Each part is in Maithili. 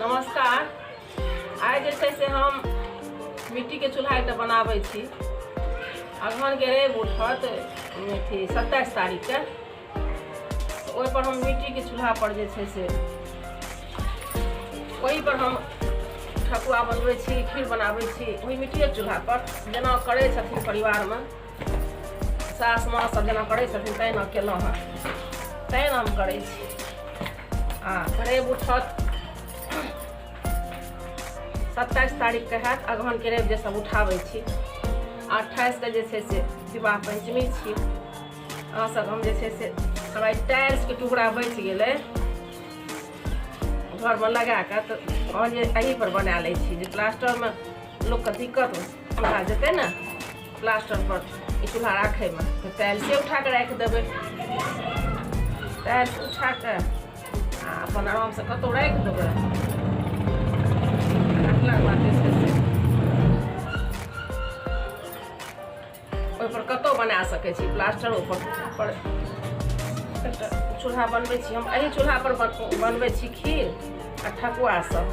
नमस्कार। आइ जे छै से हम मिट्टीके चूल्हा एकटा बनाबै छी। अगहनके रवि उठत अथी 27 तारीखके, ओहिपर हम मिट्टीके चूल्हापर जे छै से ओहिपर हम ठकुआ बनबै छी, खीर बनाबै छी ओहि मिट्टीए चूल्हापर, जेना करै छथिन परिवारमे सास माँ सब जेना करै छथिन तहिना केलहुँ हँ, तहिना हम करै छी। आ रवि उठत 27 तारीखके हैत अगहनके रवि, जे सब उठाबै छी। 28के जे छै से विवाह पंचमी छी। अहाँ सब हम जे छै से हमरा टाइल्सके टुकड़ा बचि गेलै घरमे लगाकऽ, तऽ कहलियै एहीपर बना लै छी, जे प्लास्टरमे लोकके दिक्कत भए जेतै ने प्लास्टरपर ई चूल्हा राखैमे, तऽ टाइल्से उठाकऽ राखि देबै। टाइल्स उठाकऽ आ अपन आरामसँ कतहु राखि देबै। राखलाके बाद जे छै से ओहिपर कतहु बना सकै छी। प्लास्टर पर एकटा चूल्हा बनबै छी हम। एहि चूल्हापर बनबै छी खीर आ ठकुआ सब।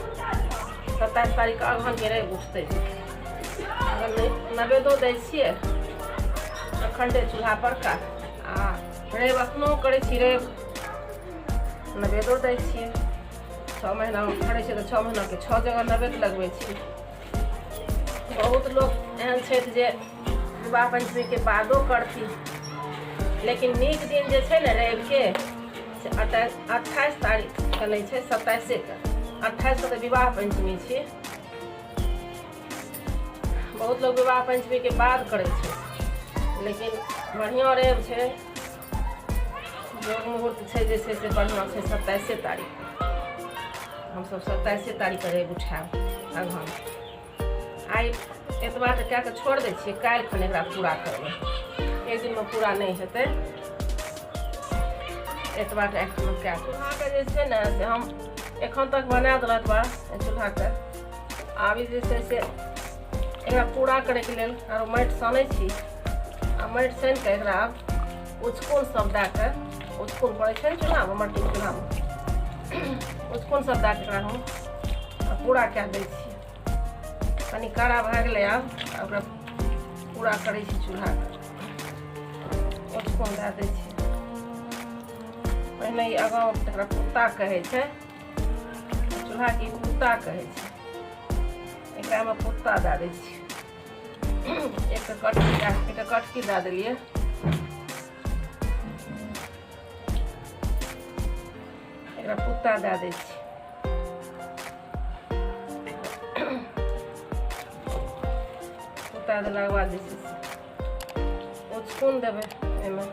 27 तारीखके अगहनके रवि उठतै, नवेदो दै छियै अखण्डे चूल्हा परका, आ रवि एखनो करै छी, रवि नवेदो दै छियै। 6 महीना करै छियै तऽ 6 महीनाके 6 जगह नवेद लगबै छी। बहुत लोक एहन छथि जे विवाह पंचमीके बादो करथिन, लेकिन नीक दिन जे छै ने रविके से 28 तारीखके नहि छै, 27के। 28के तऽ विवाह पंचमी छी। बहुत लोग विवाह पंचमीके बाद करै छै, लेकिन बढ़िआँ रवि छै, योग मुहूर्त छै जे छै से बढ़िआँ छै 27 तारीख। हमसब 27 तारीखके रवि उठायब अगहन। आइ एतबा तऽ कए कऽ छोड़ि दै छियै, काल्हि खन एकरा पूरा करबै, एक दिनमे पूरा नहि हेतै। एतबा तऽ एखन कए चूल्हाके जे छै ने से हम एखन तक बना देलक एतबा चूल्हाके। आब जे छै से एकरा पूरा करैके लेल आरो माटि सनै छी, आ माटि सानि कऽ एकरा आब उचकुन सब दए कऽ, उचकुन पड़ै छै ने चूल्हामे, मट्टीके चूल्हामे उचकुन सब दए कऽ एकरा हम पूरा कए दै छियै। कनि कड़ा भए गेलै, आब ओकरा पूरा करै छी चूल्हाके, उचकुन दए दै छियै। पहिने ई आगाँ एकरा पुत्ता कहै छै, चूल्हाके ई पुत्ता कहै छै, एकरामे पुत्ता दए दै छियै। एकटा कटकी एकटा कटकी दए देलियै। एकरा पुत्ता दए दै छियै। पुत्ता देलाके बाद जे छै से उचकुन देबै एहिमे,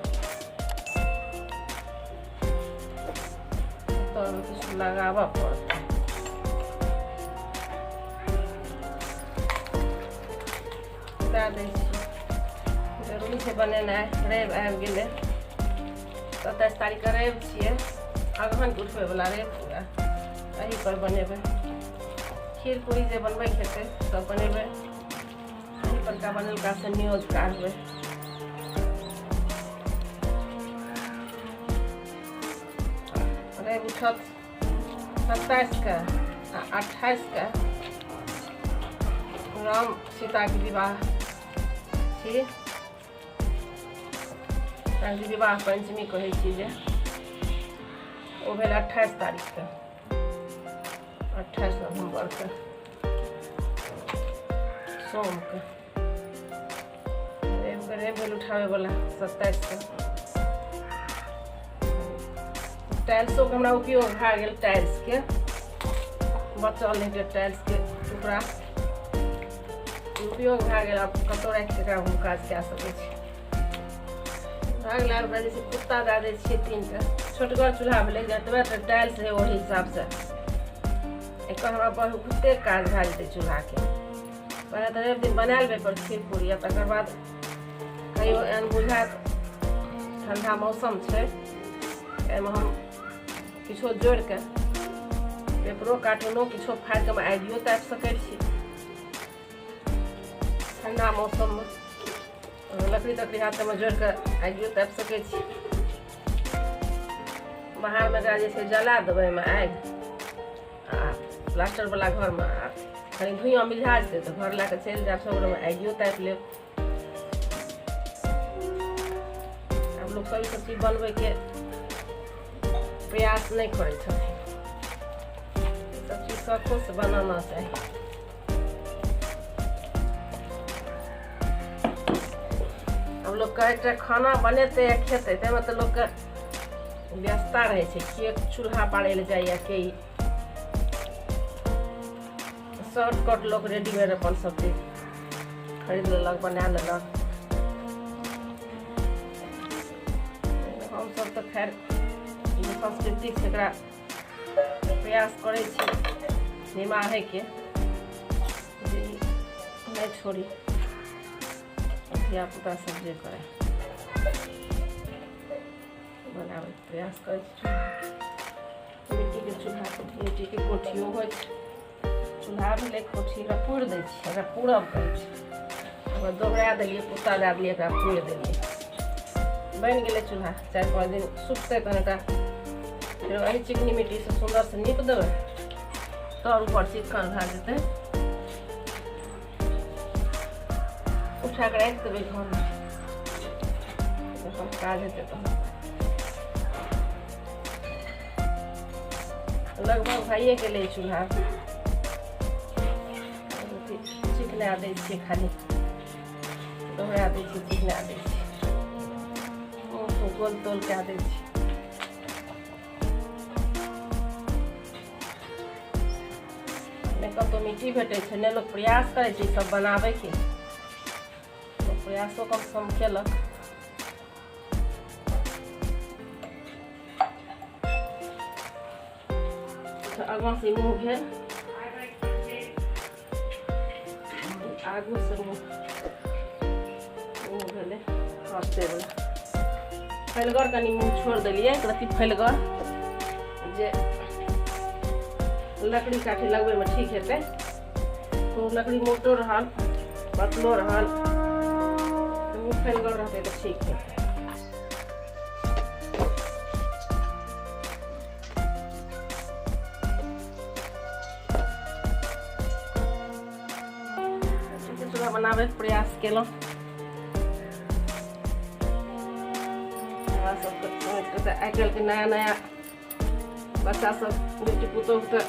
तरमे किछु लगाबऽ पड़तै। दए दै छियै, जरूरी छै बनेनाइ। रवि आबि गेलै, 27 तारीखके रवि छियै, अगहनके उठबैवला रवि पूरा एही पर बनेबै। खीर पूरी जे बनबैके हेतै सब बनेबै, एही परका बनेलका से न्यूज काटबै। रवि उठत 27के आ 28के राम सीताके विवाह छी, विवाह पंचमी कहै छी जे ओ भेल 28 तारीखके, 28 नवम्बरके सोमके। रविके रवि भेल उठाबैवला 27के। टाइल्सोके हमरा उपयोग भए गेल, टाइल्सके बचल हेतै टाइल्सके टुकड़ा उपयोग भए गेल। आब कतहु राखि कऽ एकरा हम काज कए सकै छी। भए गेलै। ओकरा जे छै कुत्ता दए दै छियै 3टा। छोटगर चूल्हा भेलै, जतबे टा टाइल्स रहै ओहि हिसाबसँ एकर हमरा बहुते काज भए जेतै चूल्हाके। पहिले तऽ रवि दिन बना लेबै पर खीर पूरी, आ तकर बाद कहियो एहन बुझायत ठण्डा मौसम छै, एहिमे हम किछो जोड़िके पेपरो कार्टूनो किछो फाड़िके हम आगियो तापि सकै छी। ठण्डा मौसममे लकड़ी तकड़ी हाथ मे जोड़िके आगियो तापि सकै छी। बाहरमे एकरा जे छै जला देबै एहिमे आगि, आ प्लास्टरवला घरमे आ कनि धुइयाँ मिझा जेतै तऽ घर लए कऽ चलि जायब, सब गोटे आगियो तापि लेब। आब लोक सब ई सब चीज बनबैके प्रयास नहि करै छथिन। सब चीज शौखोसँ बनाना चाही। आब लोकके एकटा खाना बनेतै या खेतै ताहिमे तऽ लोकके व्यस्तता रहै छै, के चूल्हा बारै लए जाइए, के शॉर्टकट लोक रेडीमेड अपन सब चीज खरीद लेलक, बना लेलक। हमसब तऽ खैर ई संस्कृति छै, एकरा प्रयास करै छी निमाहैके, जे नहि छोड़ी, धियापुता सब जे करै बनाबैके प्रयास करै छी। मिट्टीके चूल्हा, मिट्टीके कोठियो होइ छै, चूल्हा भेलै कोठी, एकरा पूरि दै छियै, एकरा पूरब कहै छै। ओकरा दोहरा देलियै, पुत्ता दए देलियै, एकरा पूरि देलियै, बनि गेलै चूल्हा। 4-5 दिन सुखतै तहन एकरा फेर एही चिकनी मिट्टीसँ सुन्दरसँ नीप देबै, तर ऊपर चिक्कन भए जेतै। उठा कऽ राखि देबै घरमे, जखन काज हेतै तहन। लगभग भइए गेलै चूल्हा, चिकना दै छियै, खाली दोहरा दै छियै, चिकना दै छियै, गोल तोल कए दै छियै। नहि कतहु मिट्टी भेटै छै, नहि लोक प्रयास करै छै सब बनाबैके, लोक प्रयासो कमसँ कम केलक। आगाँ से मुँह भेल, आगू से मुँह भेलै हँसैवला। फैलगर कनि मुँह छोड़ि देलियै, एक रत्ती फैलगर, जे लकड़ी काठी लगबैमे ठीक हेतै। कोनो लकड़ी मोटो रहल पतलो रहल, मुँह फैलगर रहतै तऽ ठीक हेतै। चूल्हा बनाबैके प्रयास केलहुँ। हमरा सबके तऽ आइ काल्हिके नया नया बच्चा सब बेटी पुतोहु तऽ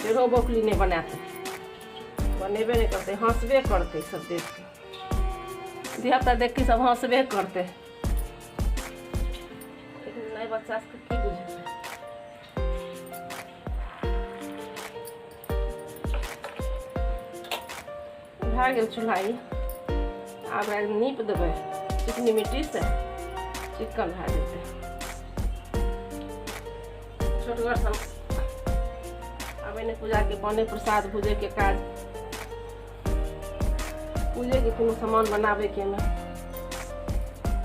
टेढ़ो बौखली नहि बनातै, बनेबे नहि करतै, हँसबे करतै सब देख कऽ। धियापुता देख कऽ सब हँसबे करतै, लेकिन नहि बच्चा सबके की बुझेतै। भए गेल चूल्हा ई, आब नीप देबै चिकनी मिट्टीसँ, चिक्कन भए जेतै। छोटगर सब आब एने पूजाके बने प्रसाद भुजैके काज, पूजेके कोनो सामान बनाबैके मे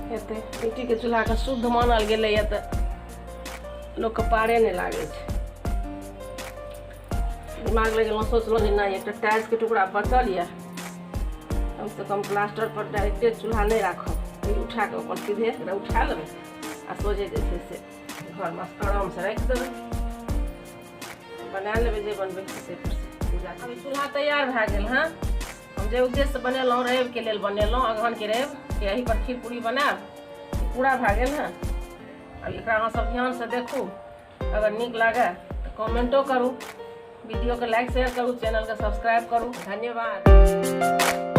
हेतै। मिट्टीके चूल्हाके शुद्ध मानल गेलैए तऽ लोकके पारे नहि लागै छै। दिमाग लगेलहुँ, सोचलहुँ जे नहि एकटा टाइल्सके टुकड़ा बचल यऽ, कमसँ कम प्लास्टर पर डायरेक्टे चूल्हा नहि राखब, ई उठा कऽ अपन सीधे एकरा उठा लेबै आ सोझे जे छै से घरमे आरामसँ राखि देबै, बना लेबै जे बनबै से पूजा। अभी चूल्हा तैयार भए गेल हँ। हम जे उद्देश्यसँ बनेलहुँ रविके लेल बनेलहुँ, अगहनके रवि के एहि पर खीर पूरी बनायब, पूरा भए गेल हँ। आब एकरा अहाँ सब ध्यानसँ देखू, अगर नीक लागए तऽ कमेंटो करू, वीडियोके लाइक शेयर करू, चैनलके सब्सक्राइब करू। धन्यवाद।